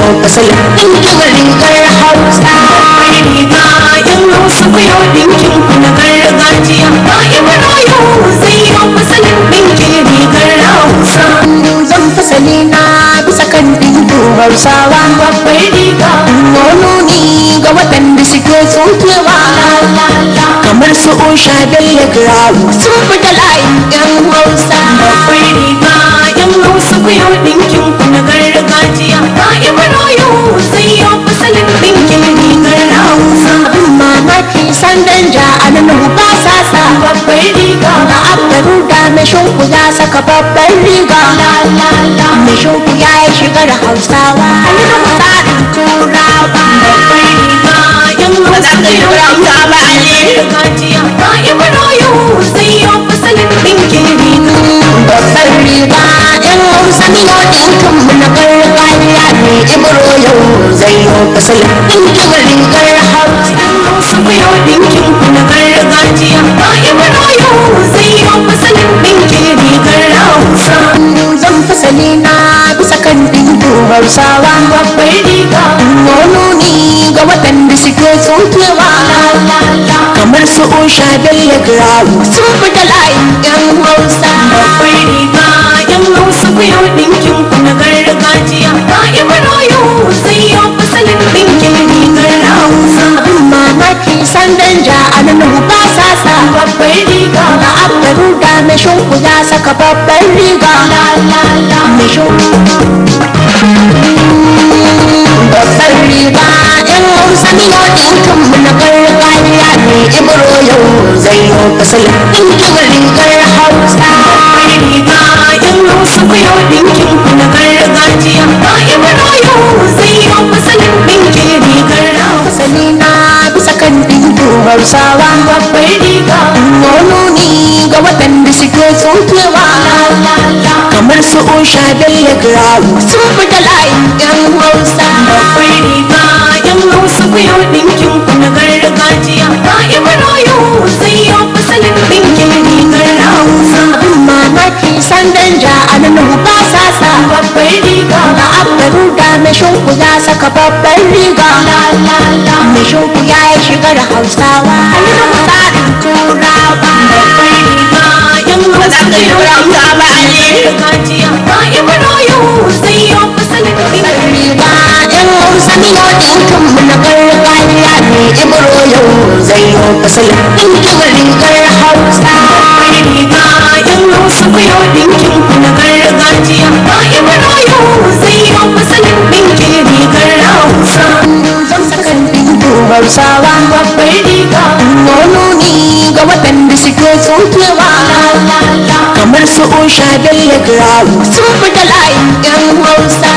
yi fasalin ɗinkin rigar Hausa. Riga yan Hausa, ku yau ɗinkin ku na gargajiya. Ga Ibro yau zai yi fasalin ɗinkin rigar Hausa. Zan fasali na bisa kan ɗinkin Hausawa. Babbar riga. Nuni ga waɗanda suke tsokewa, kamar su Usha Bello Grawu, sun fita layin yan Hausa. Babbar riga, yan Hausa, ku yau ɗinkin ku na gargajiya. Ga Ibro yau zai yi fasalin ɗinkin rigar Hausa. Abin mamaki, sandan ja a nan ba sa sa. Babbar riga. Ga Abbaru da mai shinku ya saka babbar riga. Mai shinku ya yi shigar Hausawa, tsarin Turawa. Babbar riga, yan Hausa, ku yau ɗinkin ku na gargajiya. Ga Ibro yau zai yi fasalin ɗinkin riga. Babbar riga, yan Hausa, miyo ɗinkin mu na gargajiya ne. Ibro yau zai yi fasalin ɗinkin rigar Hausa. Hausa, ku yau ɗinkin ku na gargajiya. Ga Ibro yau zai yi fasalin ɗinkin rigar Hausa. Zan fasali na bisa kan ɗinkin Hausawa. Babbar riga. Nuni ga waɗanda suke tsokewa, kamar su Usha Bello Grawu, sun fita layin yan Hausa. Babbar riga, yan Hausa, ku yau ɗinkin ku na gargajiya. Ga Ibro yau zai yi fasalin ɗinkin rigar Hausa. Abin mamaki, sandan ja a nan ba sa sa. Babbar riga. Ga Abbaru da mai shinku ya saka babbar riga. Mai shinku. Babbar riga, yan Hausa, miyo ɗinkin mu na gargajiya ne. Ibro yau zai yi fasalin ɗinkin rigar Hausa. Babbar riga, yan Hausa, ku yau ɗinkin ku na gargajiya. Ga Ibro yau zai yi fasalin ɗinkin rigar Hausa. Fasali na bisa kan ɗinkin Hausawa. Babbar riga. Nuni ga waɗanda suke tsokewa, kamar su Usha Bello Grawu, sun fita layin yan Hausa. Babbar riga, yan Hausa, ku yau ɗinkin ku na gargajiya. Ga Ibro yau zai yi fasalin ɗinkin rigar Hausa. Abin mamaki, sandan ja a nan ba sa sa. Babbar riga. Ga Abbaru da mai shinku ya saka babbar riga. Mai shinku ya yi shigar Hausawa, tsarin Turawa. Babbar riga, yan Hausa, ku yau ɗinkin ku na gargajiya. Ga Ibro yau zai yi fasalin ɗinkin Riga, yan Hausa, miyo ɗinkin mu na gargajiya ne. Ibro yau zai yi fasalin ɗinkin rigar Hausa. Babbar riga, yan Hausa, ku yau ɗinkin ku na gargajiya. Ga Ibro yau zai yi fasalin ɗinkin rigar Hausa. Zan saka ɗinkin Hausawa. Babbar riga. Nuni ga waɗanda suke tsokewa, kamar su Usha Bello Grawu, sun fita layin yan Hausa.